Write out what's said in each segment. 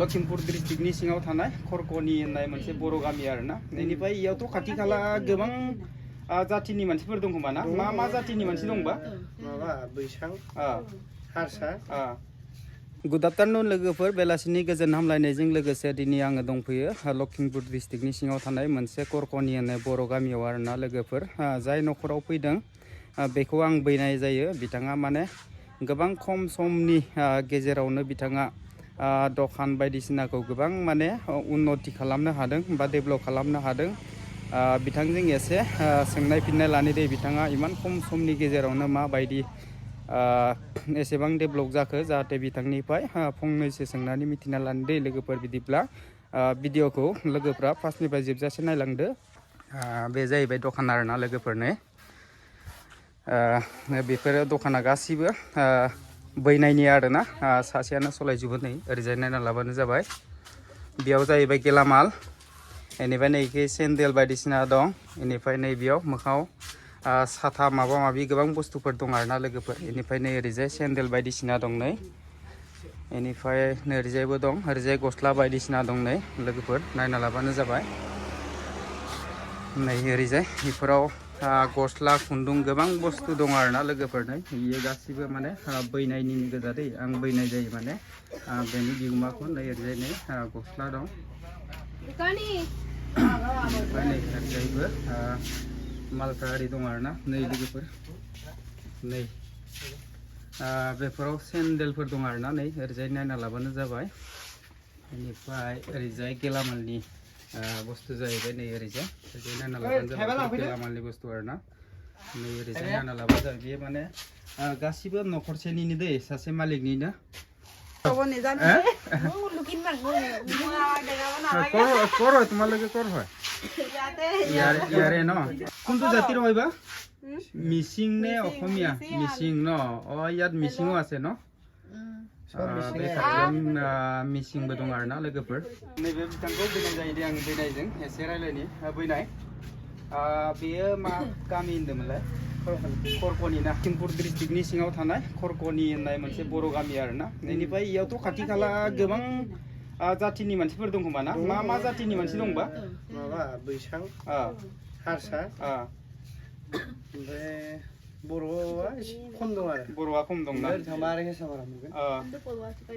लखिमपुर डिस्ट्रिक्टनि सिङाव थानाय खरकनि होननाय मोनसे बर' गामि आरोना बेनिफ्राय इयावथ' खाथि खाला गोबां जातिनि मानसिफोर दं खोमा ना मा जातिनि मानसि दंबा माबा बैसां हारसा गुड आफ्टारनुन लोगोफोर बेलासिनि गोजोन हामलायनायजों लोगोसे दिनै आङो दंफैयो लखिमपुर डिस्ट्रिक्टनि सिङाव थानाय मोनसे खरकनि होननाय बर' गामियाव आरोना लोगोफोर जाय न'खराव फैदों बेखौ आं बैनाय जायो बिथाङा माने गोबां खम समनि गेजेरावनो बिथाङा दखान बायदिसिनाखौ गोबां माने उन्नति खालामनो हादों बा डेभेलप खालामनो हादों बिथांजों एसे सोंनाय फिननाय लानो दे बिथाङा इमान खम समनि गेजेरावनो माबायदि एसेबां डेभेलप जाखो जाहाथे बिथांनिफ्राय फंनैसो सोंनानै मिथिना लानो दे लोगोफोर बिदिब्ला भिडिअखौ लोगोफ्रा फार्स्टनिफ्राय जोबजासे नायलांदो बे जाहैबाय दखान आरोना लोगोफोरनो बेफोरो दखाना गासिबो बैनायनि आरोना सासेयानो सलायजोबो नै ओरैजाय नायना लाबानो जाबाय बेयाव जाहैबाय गेलामाल बेनिफ्राय नैखि सेन्देल बायदिसिना दं बेनिफ्राय नैबेयाव मोखाङाव साथा माबा माबि गोबां बुस्थुफोर दं आरोना लोगोफोर बेनिफ्राय नै ओरैजाय सेन्देल बायदिसिना दं नै बेनिफ्राय नै ओरैजायबो दं ओरैजाय गस्ला बायदिसिना दं नै लोगोफोर नायना लाबानो जाबाय नै ओरैजाय बेफोराव गस्ला खुन्दुं गोबां बुस्थु दं आरोना लोगोफोरनो बियो गासिबो माने बैनायनि गोजा दै आं बैनाय जायो माने बेनि बिगोमाखौ नै ओरैजाय नै गस्ला दं ओमफ्राय नै ओरैजायबो मालफ्रा ओरै दं आरोना नै लोगोफोर नै बेफोराव सेन्देलफोर दं आरोना नै ओरैजाय नायना लाबानो जाबाय बेनिफ्राय ओरैजाय गेलामालनि बुस्थु जाहैबाय नै ओरैजाय नायना लाबानो जाबाय गेलामालनि बुस्थु आरोना नै ओरैजाय नायना लाबानो जाबाय बेयो माने गासिबो न'खरसेनिनो दै सासे मालिकनिनो তোমালোকে কৰ হয় ইয়াৰে ন কোনটো জাতিৰ হয় বা মিচিং নে অসমীয়া মিচিং ন ইয়াত মিচিঙো আছে ন बे खाथियाव मिसिंबो दं आरोना लोगोफोर नैबे बिथांखौ बैनाय जायो दे आं बैनायजों एसे रायलायनि बैनाय बेयो मा गामि होनदोंमोनलाय खरकनि ना लखिमपुर डिस्ट्रिक्टनि सिङाव थानाय खरकनि होननाय मोनसे बर' गामि आरोना बेनिफ्राय इयावथ' खाथि खाला गोबां जातिनि मानसिफोर दं खोमा ना मा जातिनि मानसि दंबा माबा बैसां हारसा ओमफ्राय बर'आ एसे खम दं आरो बर'आ खम दं ना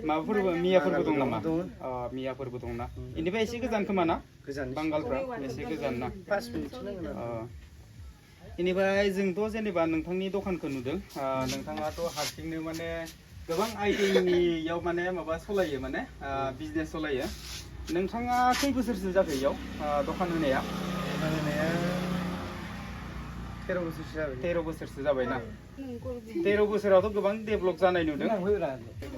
माबाफोरबो मियाफोरबो दं नामा मियाफोरबो दं ना बेनिफ्राय एसे गोजान खोमा ना गोजान बांगालफ्रा एसे गोजान ना 5 मिनिट नांगोन बेनिफ्राय जोंथ' जेनेबा नोंथांनि दखानखौ नुदों नोंथाङाथ' हारसिंनो माने गोबां आइडियायाव माने माबा सलायो माने बिजनेस सलायो नोंथाङा खै बोसोरसो जाखो इयाव दखान होनाया 13 बोसोरसो जाबायना 13 बोसोरावथ' गोबां डेभेलप जानाय नुदों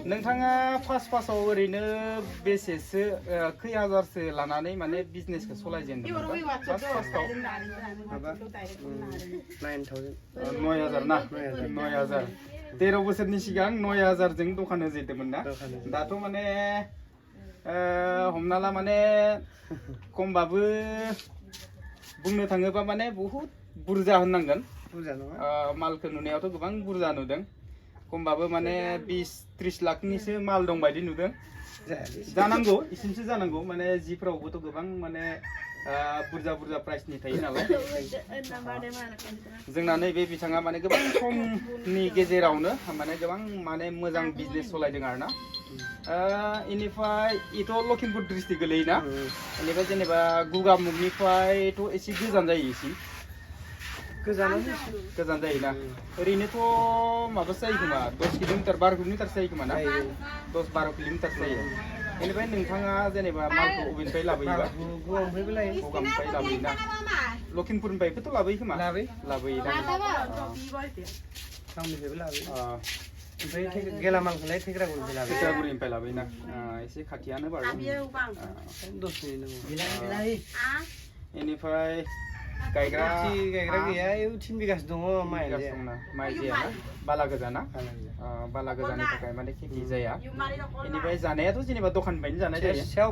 नोंथाङा फार्स्टआव ओरैनो बेसेसो खै हाजारसो लानानै माने बिजनेसखौ सलायजेनदोंमोन फार्स्टआव 9,000 ना 9,000 13 बोसोरनि सिगां 9,000 जों दखान होजेनदोंमोन ना दाथ' माने हमना ला माने खमबाबो बुंनो थाङोबा माने बहुत बुरजा होननांगोन बुरजा नङा मालखौ नुनायावथ' गोबां बुरजा नुदों खमबाबो माने 20-30 लाखनिसो माल दं बायदि नुदों जानांगौ इसिमसो जानांगौ माने जिफ्रावबोथ' गोबां माने बुरजा प्राइसनि थायो नालाय जोंना नैबे बिथाङा माने गोबां समनि गेजेरावनो माने गोबां माने मोजां बिजनेस सलायदों आरोना इनिफ्राय इथ' लखिमपुर डिस्ट्रिक्ट गोलैयोना इनिफ्राय जेनेबा गुगामुखनिफ्रायथ' एसे गोजान जायो इसे गोजान जायोना ओरैनोथ' माबासो जायो खोमा 10 किल'मिटार 12 किल'मिटारसो जायो खोमा ना 10-12 किल'मिटारसो जायो बेनिफ्राय नोंथाङा जेनेबा मालखौ बबेनिफ्राय लाबोयोबा गगामुनिफ्राय लाबोयोना लखिमपुरनिफ्रायबोथ' लाबोयो खोमा लाबोयो टाउननिफ्रायबो लाबोयो ओमफ्राय गेलामालखौलाय थेग्रागुरिनिफ्राय लाबोयोना एसे खाथियानो बारु 10 मिनिट बेनिफ्राय गायग्रा गैया 3 बिगासो दङ माइ जाया बाला गोजाना बाला गोजानि थाखाय माने खेथि जाया बेनिफ्राय जानायाथ' जेनेबा दखाननिफ्रायनो जानाय जायो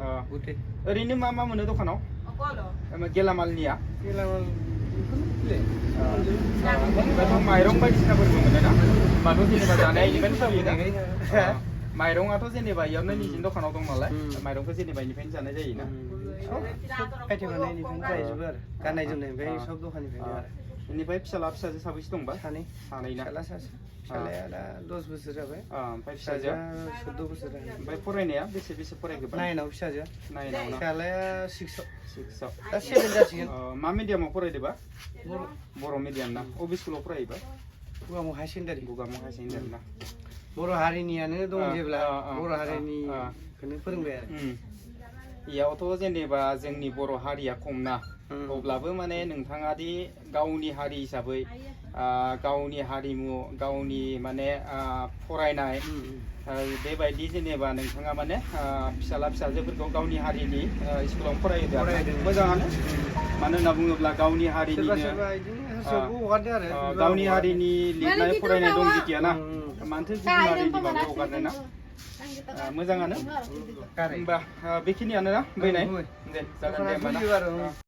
ओरैनो मा मोनो दखानाव गेलामालनिया माइरं बायदिसिनाफोरबो मोनो ना होमबाथ' जेनेबा जानायनिफ्रायनो सोलियोना माइरंआथ' जेनेबा इयावनो निजिनि दखानाव दं नालाय माइरंखौ जेनेबा इनिफ्रायनो जानाय जायोना फायथेमानायनिफ्रायनो जाहैजोबो आरो गाननाय जोमनायनिफ्राय सब दखाननिफ्रायनो आरो बेनिफ्राय फिसाला फिसाजो साबैसे दंबा सानै सानैना फिसाला सासे फिसालाया दा 10 बोसोर जाबाय ओमफ्राय फिसाजोआ 14 बोसोर जाबाय ओमफ्राय फरायनाया बेसे फरायखोबा 9आव फिसाजोआ 9आव ना फिसालाया 6आव 6आव दा 7 जासिगोन मा मिडियामाव फरायदोबा बर' मिडियाम ना अबे स्कुलाव फरायोबा गगामुग हाई सेकेन्डारि गगामुग हाई सेकेन्डारि ना बर' हारिनियानो दं जेब्ला बर' हारिनिखौनो फोरोंबाय आरो इयावथ' जेनेबा जोंनि बर' हारिया खम ना अब्लाबो माने नोंथाङा दि गावनि हारि हिसाबै गावनि हारिमु गावनि माने फरायनाय बेबायदि जेनेबा नोंथाङा माने फिसाला फिसाजोफोरखौ गावनि हारिनि स्कुलाव फरायहोदो मोजाङानो मानो होनना बुङोब्ला गावनि हारिनि गावनि हारिनि लिरनाय फरायनाय दं जेथिया ना मानोथो गुबुन हारिनि बागै हगारनाय ना मोजाङानो होमबा बेखिनियानो ना फैनाय दे जागोन दे होमबा ना